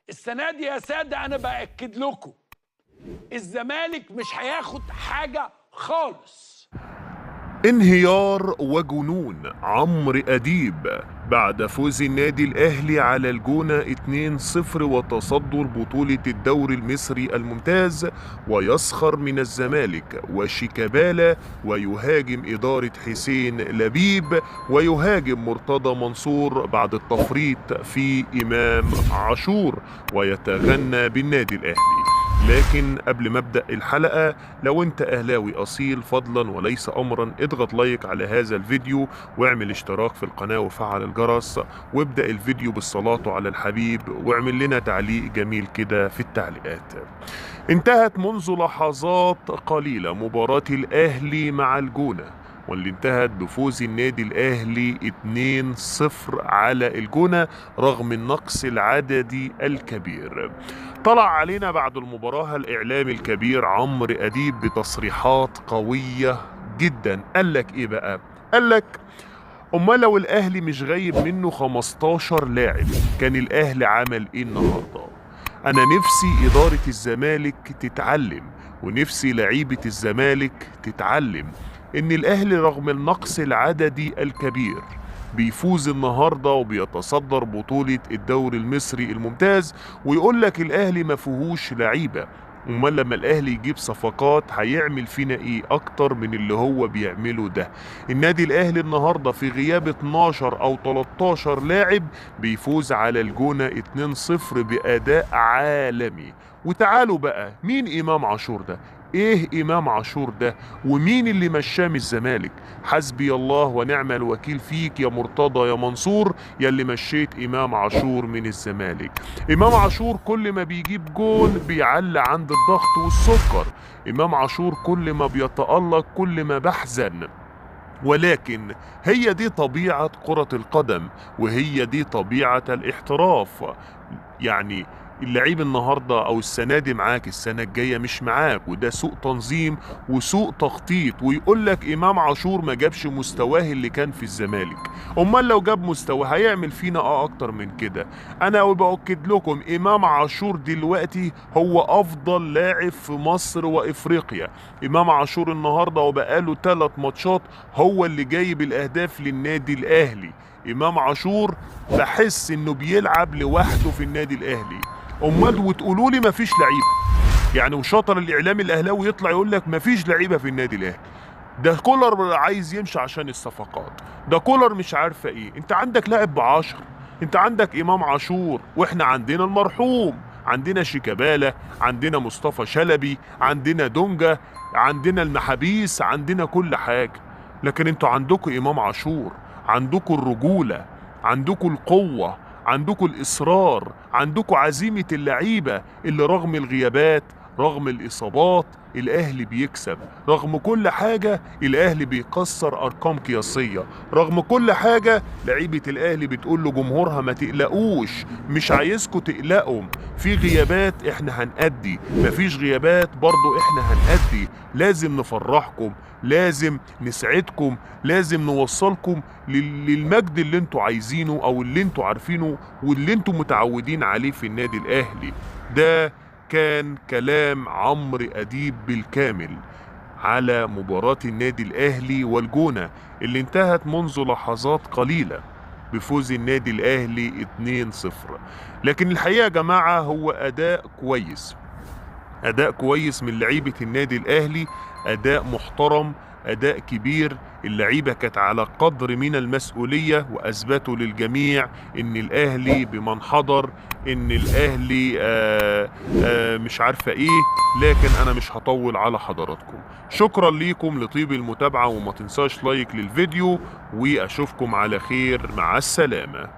السنة دي يا سادة أنا بأكد لكم الزمالك مش هياخد حاجة خالص. انهيار وجنون عمرو أديب بعد فوز النادي الأهلي على الجونة 2-0 وتصدر بطولة الدوري المصري الممتاز، ويسخر من الزمالك وشيكابالا، ويهاجم إدارة حسين لبيب، ويهاجم مرتضى منصور بعد التفريط في إمام عاشور، ويتغنى بالنادي الأهلي. لكن قبل ما ابدا الحلقة، لو انت اهلاوي اصيل فضلا وليس امرا اضغط like على هذا الفيديو، واعمل اشتراك في القناة وفعل الجرس، وابدا الفيديو بالصلاة على الحبيب، واعمل لنا تعليق جميل كده في التعليقات. انتهت منذ لحظات قليله مباراة الاهلي مع الجونه، واللي انتهت بفوز النادي الأهلي 2-0 على الجونة رغم النقص العددي الكبير. طلع علينا بعد المباراة الإعلامي الكبير عمرو أديب بتصريحات قوية جدا. قال لك إيه بقى؟ قال لك أمال لو الأهلي مش غايب منه 15 لاعب كان الأهلي عمل إيه النهاردة؟ أنا نفسي إدارة الزمالك تتعلم، ونفسي لعيبة الزمالك تتعلم إن الأهلي رغم النقص العددي الكبير بيفوز النهارده وبيتصدر بطولة الدوري المصري الممتاز، ويقول لك الأهلي ما فيهوش لعيبة. امال لما الأهلي يجيب صفقات هيعمل فينا إيه أكتر من اللي هو بيعمله ده؟ النادي الأهلي النهارده في غياب 12 أو 13 لاعب بيفوز على الجونة 2-0 بأداء عالمي. وتعالوا بقى، مين إمام عاشور ده؟ ايه امام عاشور ده؟ ومين اللي مشاه من الزمالك؟ حسبي الله ونعم الوكيل فيك يا مرتضى يا منصور يا اللي مشيت امام عاشور من الزمالك. امام عاشور كل ما بيجيب جول بيعلى عند الضغط والسكر، امام عاشور كل ما بيتألق كل ما بحزن، ولكن هي دي طبيعة كرة القدم، وهي دي طبيعة الاحتراف. يعني اللعيب النهارده او السنة دي معاك، السنة الجاية مش معاك، وده سوء تنظيم وسوء تخطيط. ويقول لك امام عاشور ما جابش مستواه اللي كان في الزمالك، امال لو جاب مستواه هيعمل فينا اكتر من كده. انا باكد لكم امام عاشور دلوقتي هو افضل لاعب في مصر وافريقيا. امام عاشور النهارده وبقاله 3 ماتشات هو اللي جايب الاهداف للنادي الاهلي. امام عاشور بحس انه بيلعب لوحده في النادي الاهلي. امال وتقولوا لي مفيش لعيبة؟ يعني وشاطر الاعلام الاهلاوي يطلع يقول لك مفيش لعيبة في النادي الاهلي، ده كولر عايز يمشي عشان الصفقات، ده كولر مش عارفه ايه. انت عندك لاعب ب10، انت عندك امام عاشور، واحنا عندنا المرحوم، عندنا شيكابالا، عندنا مصطفى شلبي، عندنا دونجا، عندنا المحابيس، عندنا كل حاجة. لكن انتوا عندكم امام عاشور، عندكم الرجولة، عندكم القوة، عندكم الإصرار، عندكم عزيمة اللعيبة اللي رغم الغيابات رغم الإصابات الأهلي بيكسب، رغم كل حاجة الأهلي بيكسر أرقام قياسية، رغم كل حاجة لعيبة الأهلي بتقول لجمهورها ما تقلقوش، مش عايزكم تقلقوا، في غيابات احنا هنأدي، مفيش غيابات برضو احنا هنأدي، لازم نفرحكم، لازم نسعدكم، لازم نوصلكم للمجد اللي انتوا عايزينه او اللي انتوا عارفينه واللي انتوا متعودين عليه في النادي الأهلي. ده كان كلام عمرو أديب بالكامل على مباراة النادي الأهلي والجونة اللي انتهت منذ لحظات قليلة بفوز النادي الأهلي 2-0. لكن الحقيقة يا جماعة هو أداء كويس، أداء كويس من لعيبة النادي الأهلي، أداء محترم، أداء كبير. اللعيبة كانت على قدر من المسؤولية وأثبتوا للجميع إن الأهلي بمن حضر، إن الأهلي مش عارفة إيه. لكن أنا مش هطول على حضراتكم. شكرا ليكم لطيب المتابعة، وما تنساش لايك للفيديو، وأشوفكم على خير. مع السلامة.